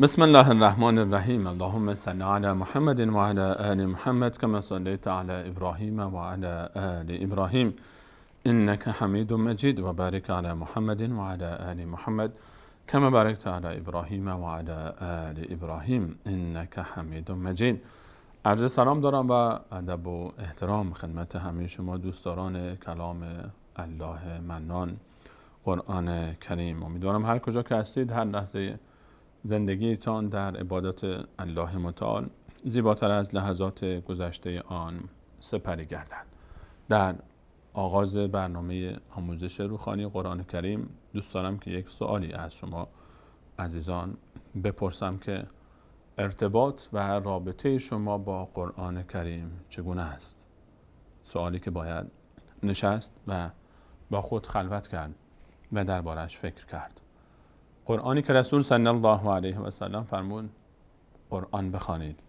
بسم الله الرحمن الرحیم. اللهم صل علی محمد و علی آل محمد کما صلیت علی ابراهیم و علی آل ابراهیم انک حمید مجید و بارک علی محمد و علی آل محمد کما بارکت علی ابراهیم و علی آل ابراهیم انک حمید مجید. عرض سلام دارم و ادب و احترام خدمت همه شما دوستداران کلام الله منان قرآن کریم. امیدوارم هر کجا که هستید هر لحظه زندگیتان در عبادت الله متعال زیباتر از لحظات گذشته آن سپری گردد. در آغاز برنامه آموزش روخوانی قرآن کریم دوست دارم که یک سوالی از شما عزیزان بپرسم که ارتباط و رابطه شما با قرآن کریم چگونه است؟ سوالی که باید نشست و با خود خلوت کرد و دربارش فکر کرد. قرآنی که رسول صلی الله علیه و سلم فرمود قرآن بخوانید،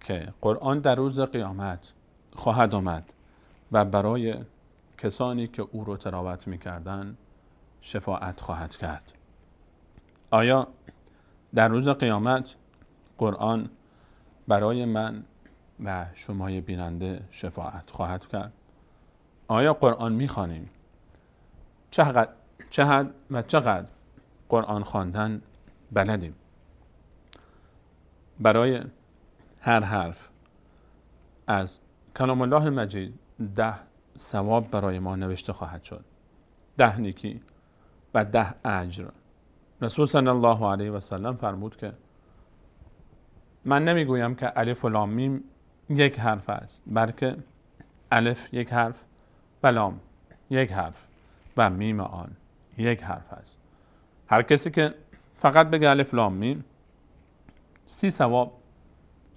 که قرآن در روز قیامت خواهد آمد و برای کسانی که او رو تلاوت می‌کردند شفاعت خواهد کرد. آیا در روز قیامت قرآن برای من و شمای بیننده شفاعت خواهد کرد؟ آیا قرآن می‌خوانیم؟ چقدر و چقدر قرآن خواندن بلدیم؟ برای هر حرف از کلام الله مجید 10 ثواب برای ما نوشته خواهد شد، 10 نیکی و 10 اجر. رسول صلی الله علیه و سلم فرمود که من نمیگویم که الف و لام میم یک حرف است، بلکه الف یک حرف و لام یک حرف و میم آن یک حرف است. هر کسی که فقط بگه الف لام میم 30 ثواب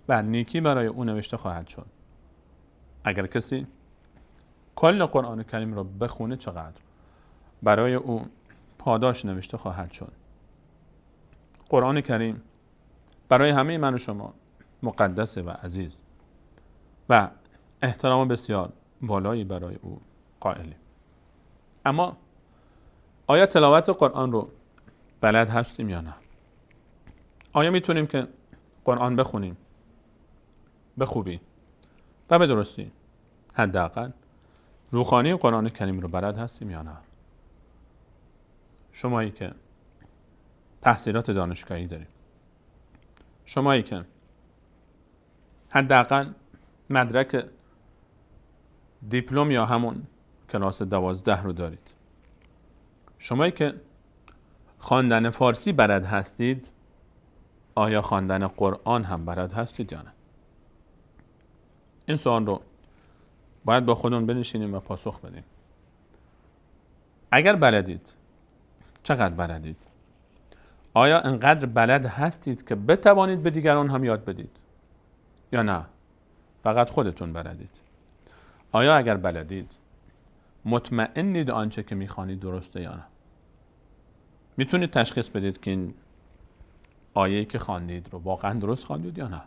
و نیکی برای او نوشته خواهد شد. اگر کسی کل قرآن کریم رو بخونه چقدر برای او پاداش نوشته خواهد شد. قرآن کریم برای همه من و شما مقدس و عزیز و احترام بسیار بالایی برای او قائلیم. اما آیا تلاوت قرآن رو بلد هستیم یا نه؟ آیا میتونیم که قرآن بخونیم به خوبی و به درستی؟ حداقل روخوانی قرآن کریم رو بلد هستیم یا نه؟ شمایی که تحصیلات دانشگاهی داریم، شمایی که حداقل مدرک دیپلم یا همون کلاس 12 رو دارید، شمایی که خواندن فارسی بلد هستید، آیا خواندن قرآن هم بلد هستید یا نه؟ این سوال رو باید با خودمون بنشینیم و پاسخ بدیم. اگر بلدید، چقدر بلدید؟ آیا انقدر بلد هستید که بتوانید به دیگران هم یاد بدید یا نه فقط خودتون بلدید؟ آیا اگر بلدید مطمئنید آنچه که میخوانید درسته یا نه؟ میتونید تشخیص بدید که این آیه‌ای که خواندید رو واقعا درست خواندید یا نه؟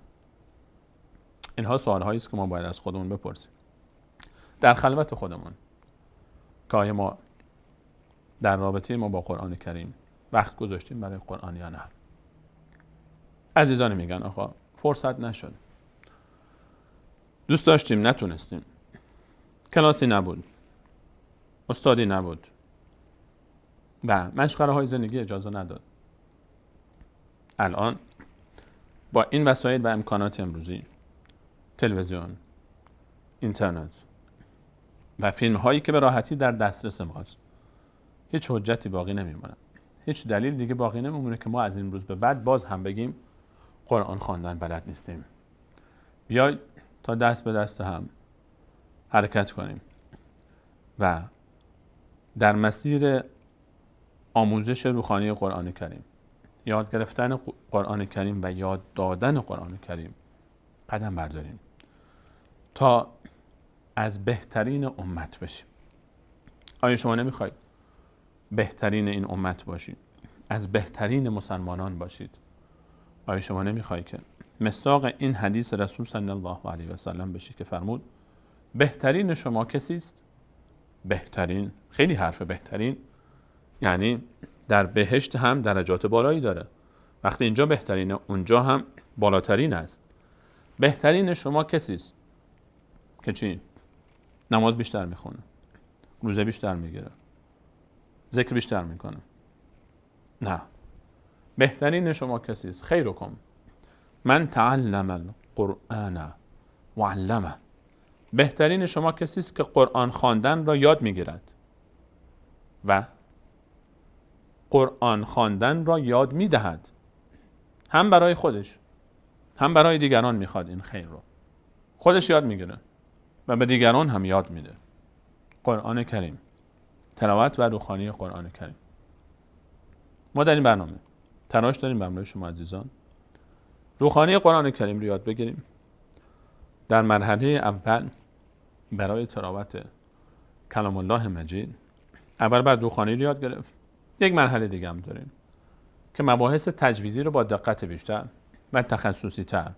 اینها سوالهایی است که ما باید از خودمون بپرسیم در خلوت خودمون، که آیا ما در رابطه ما با قرآن کریم وقت گذاشتیم برای قرآن یا نه؟ عزیزان میگن آقا فرصت نشد، دوست داشتیم نتونستیم، کلاسی نبود، استادی نبود و مشغله های زندگی اجازه نداد. الان با این وسایل و امکانات امروزی، تلویزیون، اینترنت و فیلم هایی که به راحتی در دسترس ماست، هیچ حجتی باقی نمیمونه، هیچ دلیل دیگه باقی نمیمونه که ما از این روز به بعد باز هم بگیم قرآن خواندن بلد نیستیم. بیاید تا دست به دست هم حرکت کنیم و در مسیر آموزش روخوانی قرآن کریم، یاد گرفتن قرآن کریم و یاد دادن قرآن کریم قدم برداریم تا از بهترین امت بشیم. آیا شما نمیخواید بهترین این امت باشید، از بهترین مسلمانان باشید؟ آیا شما نمیخواید که مصداق این حدیث رسول صلی الله علیه و سلم بشید که فرمود بهترین شما کسی است؟ بهترین، خیلی حرف بهترین، یعنی در بهشت هم درجات بالایی داره وقتی اینجا بهترینه، اونجا هم بالاترین است. بهترین شما کسی است که چی؟ نماز بیشتر میخونه، روزه بیشتر میگیره، ذکر بیشتر میکنه. نه، بهترین شما کسی است خیرکم من تعلم القرآن و علمه. بهترین شما کسی است که قرآن خواندن را یاد میگیرد و قرآن خواندن را یاد میدهد، هم برای خودش هم برای دیگران میخواد این خیر رو. خودش یاد میگیره و به دیگران هم یاد میده. قرآن کریم، تلاوت و روخوانی قرآن کریم. ما در این برنامه تلاش داریم به همراه شما عزیزان روخوانی قرآن کریم رو یاد بگیریم. در مرحله اول برای تلاوت کلام الله مجید اول بعد روخوانی رو یاد گرفت. یک مرحله دیگه هم داریم که مباحث تجویدی رو با دقت بیشتر و تخصصی تر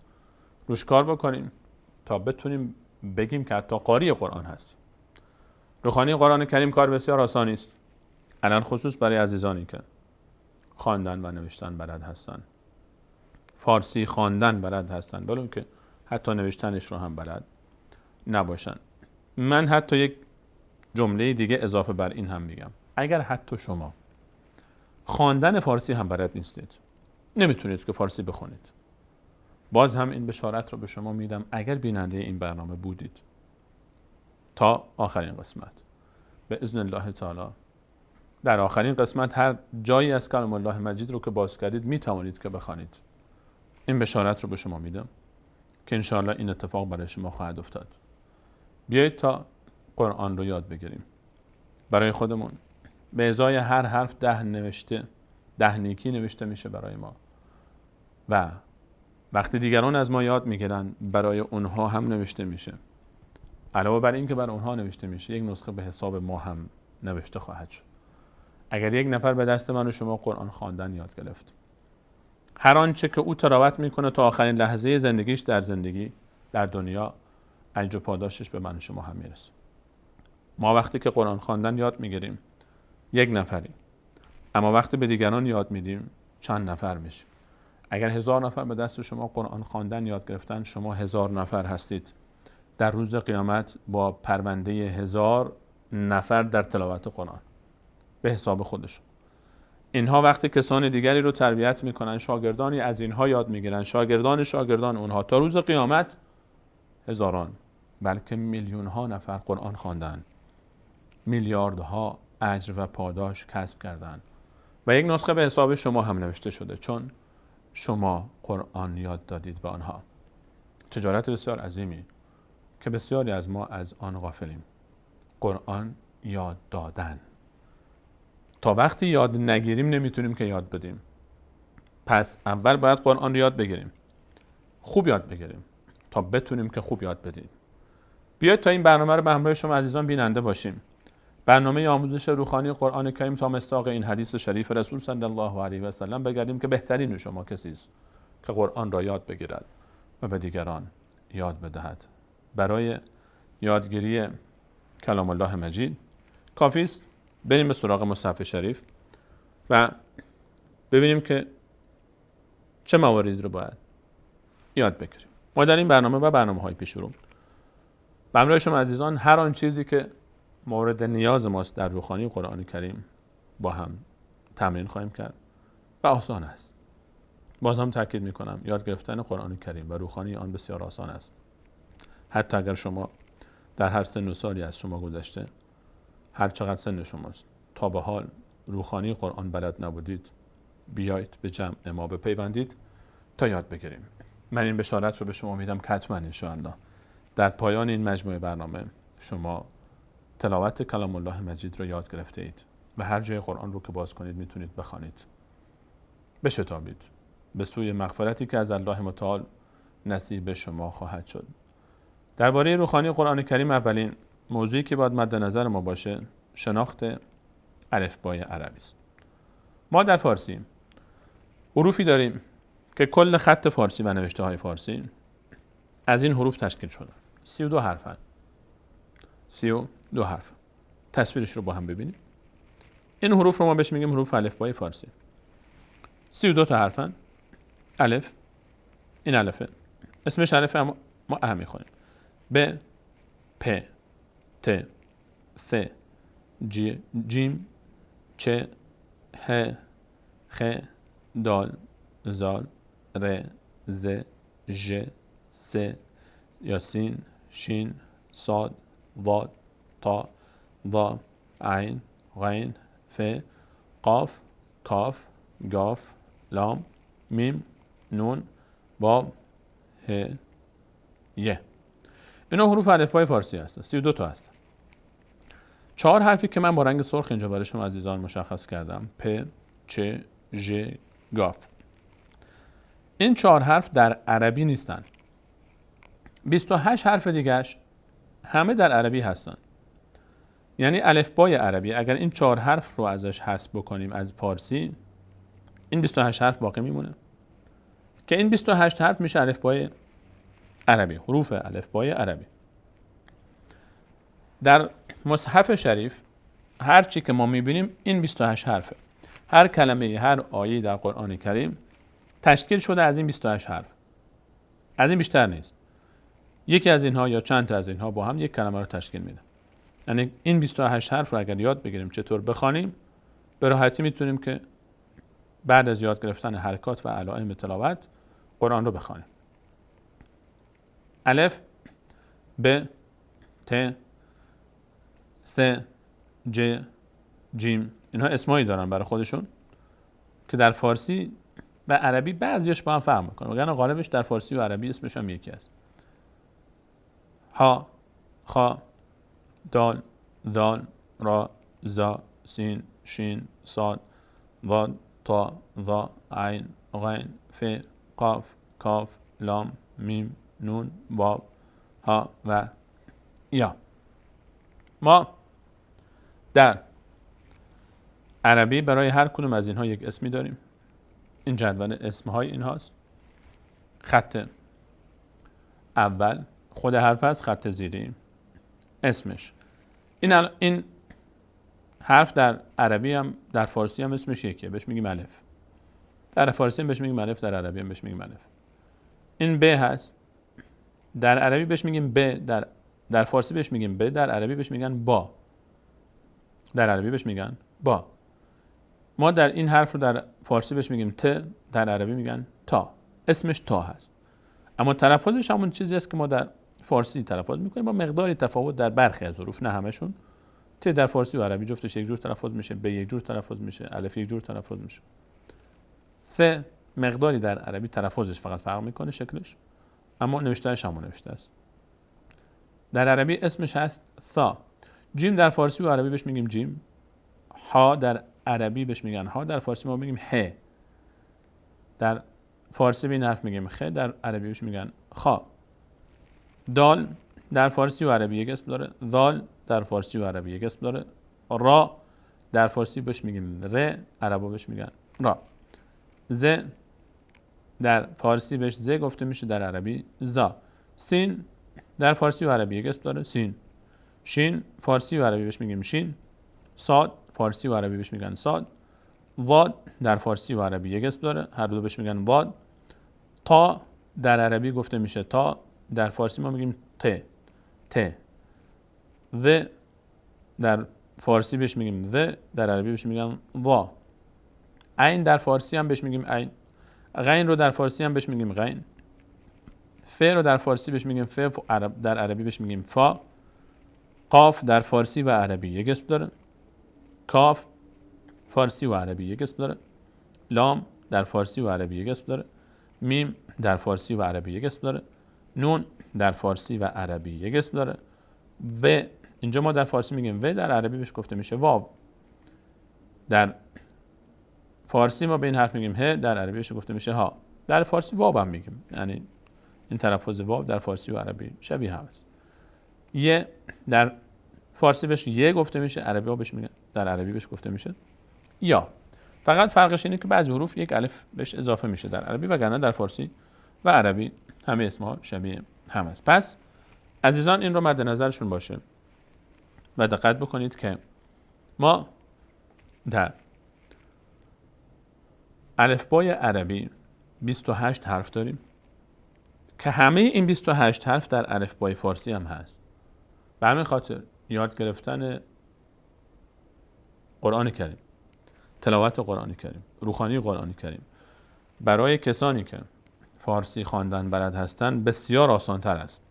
روش کار بکنیم تا بتونیم بگیم که حتی قاری قرآن هست. روخوانی قرآن کریم کار بسیار آسانی است، الان خصوص برای عزیزانی که خواندن و نوشتن بلد هستن، فارسی خواندن بلد هستن، ولو که حتی نوشتنش رو هم بلد نباشن. من حتی یک جمله دیگه اضافه بر این هم میگم، اگر حتی شما خواندن فارسی هم بلد نیستید، نمیتونید که فارسی بخونید، باز هم این بشارت رو به شما میدم، اگر بیننده این برنامه بودید تا آخرین قسمت، به اذن الله تعالی در آخرین قسمت هر جایی از کلام الله مجید رو که باز کردید میتوانید که بخوانید. این بشارت رو به شما میدم که انشاءالله این اتفاق برای شما خواهد افتاد. بیایید تا قرآن رو یاد بگیریم برای خودمون. به ازای هر حرف 10 نوشته، 10 نیکی نوشته میشه برای ما و وقتی دیگران از ما یاد میگیرن برای اونها هم نوشته میشه. علاوه بر این که برای اونها نوشته میشه، یک نسخه به حساب ما هم نوشته خواهد شد. اگر یک نفر به دست من و شما قرآن خواندن یاد گرفت، هر آنچه که او تلاوت میکنه تا آخرین لحظه زندگیش در زندگی در دنیا، اجر و پاداشش به من و شما هم میرسه. ما وقتی که قرآن خواندن یاد میگیریم یک نفریم، اما وقتی به دیگران یاد میدیم چند نفر میشیم. اگر 1000 نفر به دست شما قرآن خواندن یاد گرفتن، شما 1000 نفر هستید در روز قیامت با پرونده 1000 نفر در تلاوت قرآن به حساب خودشون. اینها وقتی کسان دیگری رو تربیت میکنن، شاگردانی از اینها یاد میگیرن، شاگردان شاگردان اونها، تا روز قیامت هزاران بلکه میلیون ها نفر قرآن خواندن، میلیاردها اجر و پاداش کسب کردن و یک نسخه به حساب شما هم نوشته شده، چون شما قرآن یاد دادید به آنها. تجارت بسیار عظیمی که بسیاری از ما از آن غافلیم. قرآن یاد دادن، تا وقتی یاد نگیریم نمیتونیم که یاد بدیم. پس اول باید قرآن رو یاد بگیریم، خوب یاد بگیریم تا بتونیم که خوب یاد بدیم. بیاید تا این برنامه رو به همراه شما عزیزان بیننده باشیم. برنامه آموزش روخانی قرآن کریم تا مصداق این حدیث شریف رسول صلی الله علیه و سلم بگردیم که بهترین شما کسی است که قرآن را یاد بگیرد و به دیگران یاد بدهد. برای یادگیری کلام الله مجید کافی است بریم به سراغ مصحف شریف و ببینیم که چه مواردی رو باید یاد بگیریم. ما در این برنامه و برنامه‌های پیش رو به همراه شما عزیزان هر آن چیزی که مورد نیاز ماست در روخانی قرآن کریم با هم تمرین خواهیم کرد و آسان است. باز هم تاکید میکنم یاد گرفتن قرآن کریم و روخانی آن بسیار آسان است. حتی اگر شما در هر سن و سالی از شما گذشته، هر چقدر سن شماست، تا به حال روخانی قرآن بلد نبودید، بیایید به جمع ما بپیوندید تا یاد بگیریم. من این بشارت رو به شما میدم که حتما انشاءالله در پایان این مجموعه برنامه شما تلاوت کلام الله مجید رو یاد گرفته اید و هر جای قرآن رو که باز کنید میتونید بخوانید. بشتابید به سوی مغفرتی که از الله متعال نصیب شما خواهد شد. درباره روخانی قرآن کریم اولین موضوعی که باید مد نظر ما باشه شناخت الفبای عربی است. ما در فارسی حروفی داریم که کل خط فارسی و نوشته های فارسی از این حروف تشکیل شده. 32 حرفن. 32 حرف. تصویرش رو با هم ببینیم. این حروف رو ما بهش میگیم حروف الفبای فارسی. 32 تا حرفن. الف، این الفه، اسمش الفه اما ما ا میخونیم. ب، پ، ت، ث، جیم، چ، ه، خ، دال، زال، ر، ز، ژ، س یا سین، شین، صاد، ضاد، تا، ظا، عین، غین، ف، قاف، کاف، گاف، لام، میم، نون، واو، ه، ی. اینا حروف الفبای فارسی هستن، 32 تا هستن. 4 حرفی که من با رنگ سرخ اینجا برای شما عزیزان مشخص کردم، پ، چ، ژ، گاف، این 4 حرف در عربی نیستن. 28 حرف دیگهش همه در عربی هستن. یعنی الفبای عربی اگر این 4 حرف رو ازش حذف بکنیم از فارسی، این 28 حرف باقی میمونه که این 28 حرف میشه الفبای عربی، حروف الفبای عربی. در مصحف شریف هر چی که ما میبینیم این 28 حرفه. هر کلمه، هر آیه در قرآن کریم تشکیل شده از این 28 حرف، از این بیشتر نیست. یکی از اینها یا چند تا از اینها با هم یک کلمه رو تشکیل میده. یعنی این 28 حرف رو اگر یاد بگیریم چطور بخوانیم، به راحتی میتونیم که بعد از یاد گرفتن حرکات و علائم تلاوت قرآن رو بخوانیم. الف، ب، ت، ث، ج، جیم، اینها اسمایی دارن برای خودشون که در فارسی و عربی بعضیش با هم فرق میکنه، وگرنه غالبش در فارسی و عربی اسمش هم یکی است. ها، خا، دال، ذال، را، زا، سین، شین، صاد، ضاد، تا، ظا، عین، غین، ف، قاف، کاف، لام، میم، نون، واو، ها و یا. ما در عربی برای هر کدوم از اینها یک اسمی داریم. این جدول اسمهای اینهاست. خط اول خود حرف است، خط زیری اسمش. این حرف در عربی هم در فارسی هم اسمش یکیه، بهش میگیم الف. در فارسی هم بهش میگیم الف، در عربی هم بهش میگیم الف. این ب هست، در عربی بهش میگیم ب، در فارسی بهش میگیم ب، در عربی بهش میگن با. در عربی بهش میگن با. ما در این حرف رو در فارسی بهش میگیم ت، در عربی میگن تا. اسمش تا هست، اما تلفظش همون چیزی است که ما در فارسی تلفظ میکنیم با مقداری تفاوت در برخی از حروف، نه همشون. ت در فارسی و عربی جفتش یک جور تلفظ میشه، ب یک جور تلفظ میشه، الف یک جور تلفظ میشه. ث مقداری در عربی تلفظش فقط فرق میکنه شکلش، اما نوشتهش همون نوشته است. در عربی اسمش هست ثا. جیم در فارسی و عربی بهش میگیم جیم. ها در عربی بهش میگن ها، در فارسی ما میگیم ه. در فارسی به این حرف میگیم خ، در عربی بهش میگن خا. دال در فارسی و عربی یک اسم داره، ذال در فارسی و عربی یک اسم داره، را در فارسی بهش میگیم ر، عربا بهش میگن را. ز در فارسی بهش ز گفته میشه، در عربی زا. سین در فارسی و عربی یک اسم داره، سین. شین فارسی و عربی بهش میگیم شین. صاد فارسی و عربی بهش میگن صاد. واد در فارسی و عربی یک اسم داره، هر دو بهش میگن واد. تا در عربی گفته میشه تا، در فارسی ما میگیم ت. ت. ذ در فارسی بهش میگیم ذ، در عربی بهش میگن وا. عین در فارسی هم بهش میگیم عین. غین رو در فارسی هم بهش میگیم غین. ف رو در فارسی بهش میگیم ف، در عربی بهش میگیم فا. قاف در فارسی و عربی یک اسم داره. کاف فارسی و عربی یک اسم داره. لام در فارسی و عربی یک اسم داره. میم در فارسی و عربی یک اسم داره. نون در فارسی و عربی یک اسم داره. و اینجا ما در فارسی میگیم و، در عربی بهش گفته میشه واو. در فارسی ما به این حرف میگیم ه، در عربی بهش گفته میشه ها. در فارسی واو هم میگیم، یعنی این تلفظ واو در فارسی و عربی شبیه هم است. یه در فارسی بهش یه گفته میشه، عربی ها بهش میگن، در عربی بهش گفته میشه یا. فقط فرقش اینه که بعضی حروف یک الف بهش اضافه میشه در عربی، وگرنه در فارسی و عربی همه اسمها شبیه هم است. پس عزیزان این رو مد نظرشون باشه و دقت بکنید که ما در الفبای عربی 28 حرف داریم که همه این 28 حرف در الفبای فارسی هم هست. به همین خاطر یاد گرفتن قرآن کریم، تلاوت قرآن کریم، روخانی قرآن کریم برای کسانی که فارسی خواندن بلد هستند بسیار آسان‌تر است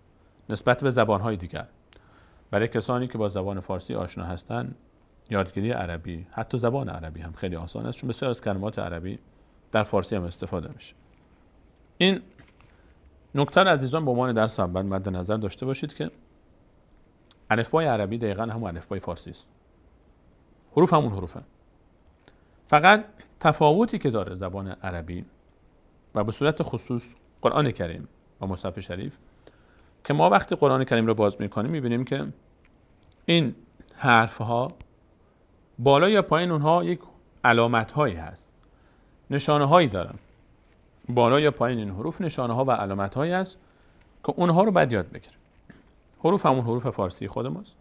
نسبت به زبان‌های دیگر. برای کسانی که با زبان فارسی آشنا هستند یادگیری عربی، حتی زبان عربی هم خیلی آسان است، چون بسیار از کلمات عربی در فارسی هم استفاده میشه. این نکته عزیزان به عنوان درس اول مد نظر داشته باشید که الفبای عربی دقیقاً همون الفبای فارسی است. حروف همون حروفه. فقط تفاوتی که داره زبان عربی و به صورت خصوص قرآن کریم و مصحف شریف، که ما وقتی قرآن کریم رو باز میکنیم میبینیم که این حرفها بالا یا پایین اونها یک علامت هایی هست، نشانه هایی دارن. بالا یا پایین این حروف نشانه ها و علامت هایی هست که اونها رو باید یاد بگیریم. حروف همون حروف فارسی خود ماست.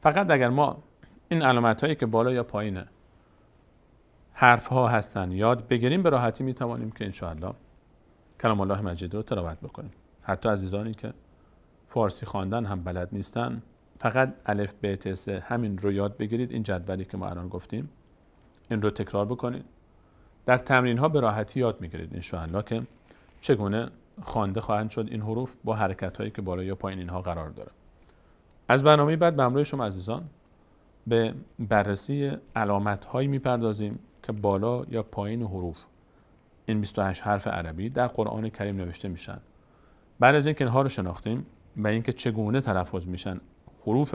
فقط اگر ما این علامت هایی که بالا یا پایین حرف ها هستن یاد بگیریم، به راحتی میتوانیم که انشاءالله کلام الله مجید رو تلاوت بکنیم. حتی عزیزانی که فارسی خواندن هم بلد نیستن، فقط الف ب ت س همین رو یاد بگیرید. این جدولی که ما الان گفتیم این رو تکرار بکنید، در تمرین ها به راحتی یاد میگیرید انشاءالله که چگونه خوانده خواهند شد این حروف با حرکت هایی که بالا یا پایین اینها قرار داره. از برنامه بعد به همراه شما عزیزان به بررسی علامت هایی میپردازیم که بالا یا پایین حروف این 28 حرف عربی در قرآن کریم نوشته میشن. بعد از اینکه اینها رو شناختیم و اینکه چگونه تلفظ میشن حروف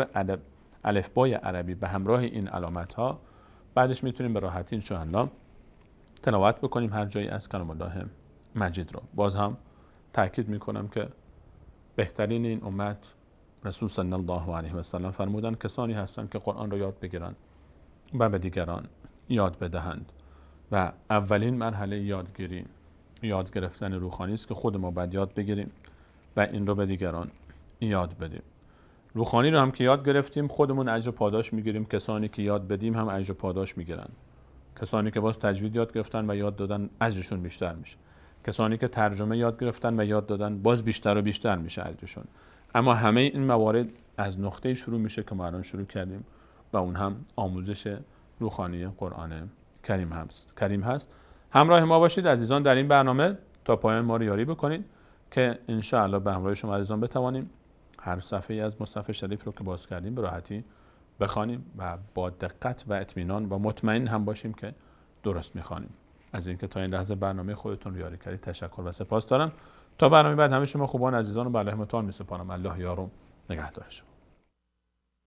الفبای عربی به همراه این علامت ها، بعدش میتونیم به راحتی انشاءالله تلاوت بکنیم هر جایی از کلام الله مجید رو. باز هم تاکید میکنم که بهترین این امت رسول صلی الله علیه و سلم فرمودن کسانی هستند که قرآن رو یاد بگیرند و به دیگران یاد بدهند، و اولین مرحله یادگیری یاد گرفتن روخانی است که خود ما باید یاد بگیریم و این رو به دیگران یاد بدیم. روخانی رو هم که یاد گرفتیم خودمون اجر و پاداش میگیریم، کسانی که یاد بدیم هم اجر و پاداش میگیرن. کسانی که باز تجوید یاد گرفتن و یاد دادن اجرشون بیشتر میشه. کسانی که ترجمه یاد گرفتن و یاد دادن باز بیشتر و بیشتر میشه اجرشون. اما همه این موارد از نقطه شروع میشه که ما الان شروع کردیم و اون هم آموزش روخانی قرآن کریم هست. همراه ما باشید عزیزان در این برنامه تا پایان ما رو یاری بکنید که انشاءالله به همراه شما عزیزان بتوانیم هر صفحه‌ای از مصحف شریف رو که باز کردیم به راحتی بخوانیم و با دقت و اطمینان و مطمئن هم باشیم که درست میخوانیم. از اینکه تا این لحظه برنامه خودتون رو یاری کردید تشکر و سپاس دارم. تا برنامه بعد همه شما خوبان عزیزان رو به الله متعال میسپارم. الله یارو نگهدار شما.